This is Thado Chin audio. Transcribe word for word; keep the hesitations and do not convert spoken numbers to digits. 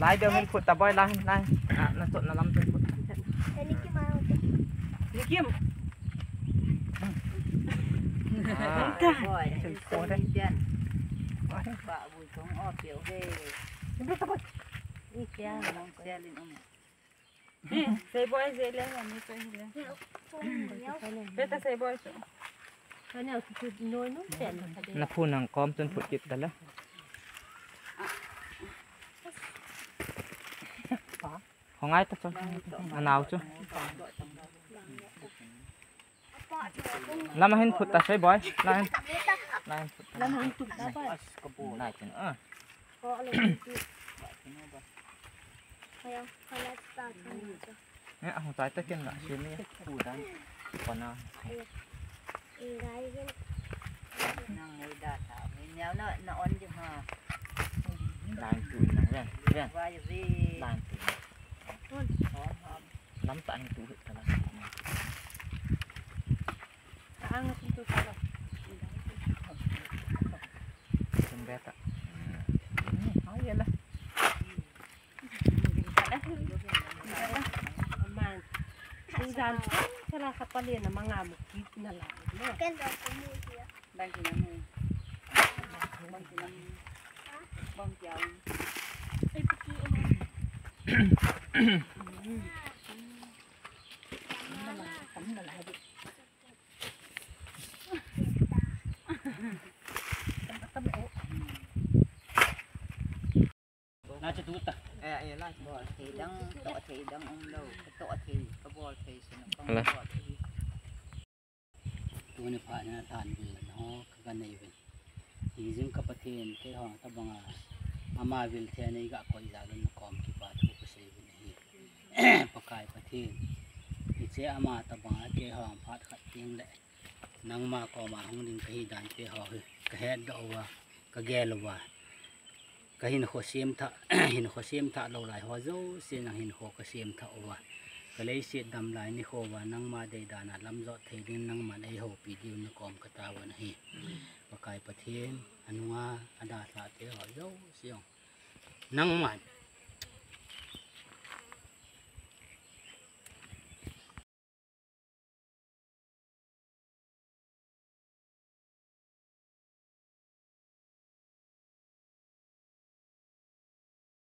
Lai deu hin phut ta boy, lai, lai. Ah, na chotna lam chun phut. Ni Kim. Ah, chun phut de. Ba bu tong o piu he. Ni ta boy. Ni kia. Sei boy, sei le, ni sei le. Beta sei boy chu. Na phu nang kom chun phut kit ta le. Khongai ta chu. Anau chu. Lam hin phut ta sei boy. Lam hin. Lam hin phut ta. Lam hin phut ta boy. Nai chin a. Ko alo. Kaya kala ta. Ne, ahung chai ta kin la, sini. Pu dan. Kona. Ngai hin. Nang ngoi da ta. Neo na, na on di ha. Line tu nang ven, ven. Line tu. Lam ta ang tu hit ka la. Ang tu ka la. Sembeta. Ay, yala. Aman. Tujan, sala kapali na mga mukit na lang. Bang kinam mo. Bang kinam. Bang kiyaw. Ay, pati, ano. Na chu tu ta. Eh, eh, la. Bol thei dang, to thei dang um lo. To thei, ka bol thei sin ka bol thei. Tuni phat na thanbul ho ka, ka nei uvin. Hijing ka Pathen, keiho tabanga ama vil thei nei ga koi jal un kom kipa thu ka sei uvin ahi. Pakai Pathen, hiche ama tabanga keiho phat khat teng le nangma koma hung ding kahi dan te ho hi ka het doh uva, ka gel uva. Ka hinkho sem thah, hinkho sem thah lou lai ho jouse nang hinkho ka sem thah uva. Ka leiset dam lai nikho uva nangma deidan a lam jot thei ding nangman ei houpi diu na kom ka taovin ahi. Pakai Pathen, anunga adalhah te ho jouse jong. Nangman,